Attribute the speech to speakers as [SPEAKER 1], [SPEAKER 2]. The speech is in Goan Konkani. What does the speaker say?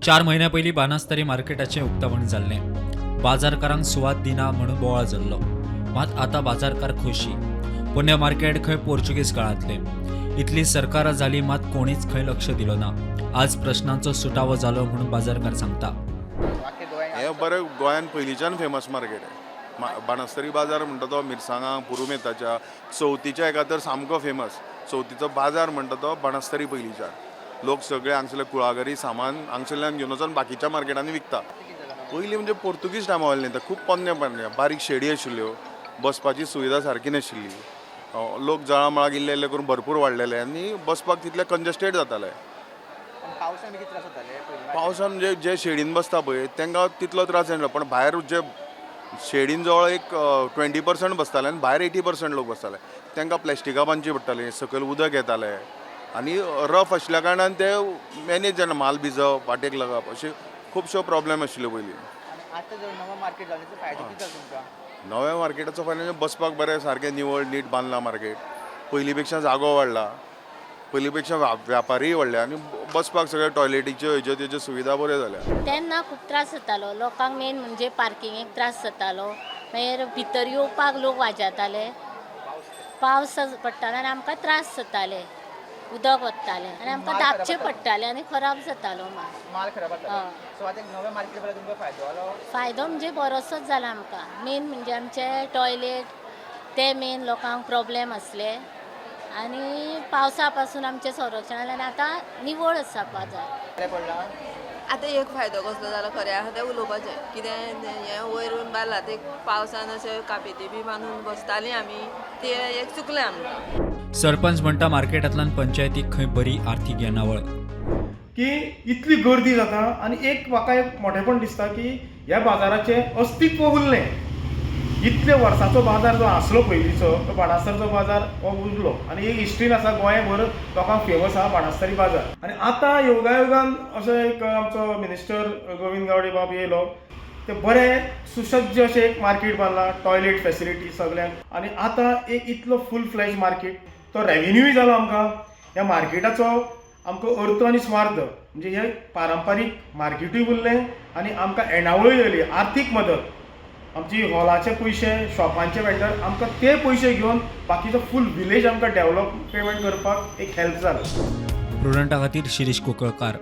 [SPEAKER 1] 4 म्हयन्या पयलीं बाणस्तारी मार्केटाचें उक्तावण जाल्लें. बाजारकारांक सुवात दिना म्हणून बोवाळ जाल्लो, मात आतां बाजारकार खोशी. पोरण्या मार्केट खंय पोर्चुगीज काळांतलें. इतली सरकारां जाली, मात कोणीच खंय लक्ष दिलो ना. आज प्रश्नांचो सुटावो जालो म्हणून बाजारकार सांगता.
[SPEAKER 2] हें बरें, गोंयान पयलींच्यान फेमस मार्केट आहे. बाणस्तारी बाजार म्हणटा तो मिरसांगां पुरुमेताच्या चवथीच्या हेका तर सामको फेमस. चवथीचो बाजार म्हणटा तो बाणस्तारी. पयलींच्यान लोक सगळे हांगसरले कुळागरी सामान हांगसरल्यान घेवन वचोन बाकीच्या मार्केटांनी विकता. पयलीं म्हणजे पोर्तुगीज टायमा वयलें न्ही, खूब पोन्ने पोन्ने बारीक शेडी आशिल्ल्यो, बसपाची सुविधा सारकी नाशिल्ली. लोक जळामळाक इल्ले इल्ले करून भरपूर वाडलेले आनी बसपाक तितले कंजस्टेड जाताले.
[SPEAKER 3] पावसान बी कितें त्रास जाताले पयलीं?
[SPEAKER 2] पावसान म्हणजे जे शेडीन बसता पळय तांकां तितलो त्रास जायना, पण भायर जे शेडीन जवळ एक 20% बसताले आनी भायर 80% लोक बसताले, तांकां प्लॅस्टिकां बांदची पडटाली. सकयल उदक येतालें आनी रफ आशिल्ल्या कारणान ते मॅनेज जायना. माल भिजप, वाटेक लागप, अशे खुबश्यो प्रॉब्लेम आशिल्ल्यो पयलीं.
[SPEAKER 3] आनी आतां जो नवो मार्केट जालो, तेचो फायदो कितें जालो तुमकां?
[SPEAKER 2] नव्या मार्केटाचो फायदो म्हणजे बसपाक बरें, सारकें निवळ नीट बांदलां मार्केट. पयलीं पेक्षा जागो वाडला, पयलीं पेक्षा व्यापारीय वाडले आनी बसपाक सगळे टॉयलेटीच्यो हेज्यो तेज्यो सुविधा बऱ्यो जाल्या.
[SPEAKER 4] तेन्ना खूब त्रास जातालो लोकांक. मेन म्हणजे पार्किंगेक त्रास जातालो, मागीर भितर येवपाक लोक वाजयताले. पावस पडटालो आनी आमकां त्रास जाताले. उदक वत्तालें आनी आमकां
[SPEAKER 3] माल खराब
[SPEAKER 4] धापचें
[SPEAKER 3] जातालो.
[SPEAKER 4] पडटालें आनी खराब जातालो माल.
[SPEAKER 3] माल खराब जातालो.
[SPEAKER 4] हय.
[SPEAKER 3] सो आतां नव्या मार्केट जाल्यार तुमकां फायदो जालो?
[SPEAKER 4] फायदो म्हणजे बरोसोच जाला आमकां. मेन म्हणजे आमचे टॉयलेट ते मेन लोकांक प्रॉब्लेम आसले आनी पावसा पासून आमचें संरक्षण जालें आनी आतां निवळ आसा बाजार.
[SPEAKER 3] बरें पडलां.
[SPEAKER 5] आतां एक फायदो कसलो जाला, खरें आसा तें उलोवपाचें. कितें हें वयर बांदलां तें पावसान अशें कापेती बी बांदून बसतालीं आमी, तें एक चुकलें आमकां.
[SPEAKER 1] सरपंच म्हणटा, मार्केटांतल्यान पंचायतीक खंय बरी आर्थीक येणावळ.
[SPEAKER 6] की इतली गर्दी जाता आनी एक म्हाका एक मोठेपण दिसता की ह्या बाजाराचें अस्तित्व उरलें. इतले वर्साचो बाजार जो आसलो पयलींचो, तो बाणस्तारचो बाजार हो उरलो आनी एक हिस्ट्रीन आसा, गोंयभर लोकांक फेमस आहा बाणस्तारी बाजार. आनी आतां योगायोगान असो एक आमचो मिनिस्टर गोविंद गावडे बाब येयलो, ते बरें सुसज्ज अशें एक मार्केट बांदलां, टॉयलेट फेसिलिटी सगल्यांक. आनी आतां एक इतलो फूल फ्लॅज मार्केट, तो रेवेन्यूय जालो आमकां ह्या मार्केटाचो. आमकां अर्थ आनी स्वार्थ म्हणजे हे पारंपारीक मार्केटूय उरलें आनी आमकां येणावळूय येयली, आर्थीक मदत. आमची हॉलाचे पयशे, शॉपांचे वेंडर, आमकां ते पयशे घेवन बाकीचो फूल विलेज आमकां डेवलप पेमेंट करपाक एक हेल्प जालो.
[SPEAKER 1] प्रुडंटा खातीर शिरीष कुंकळकार.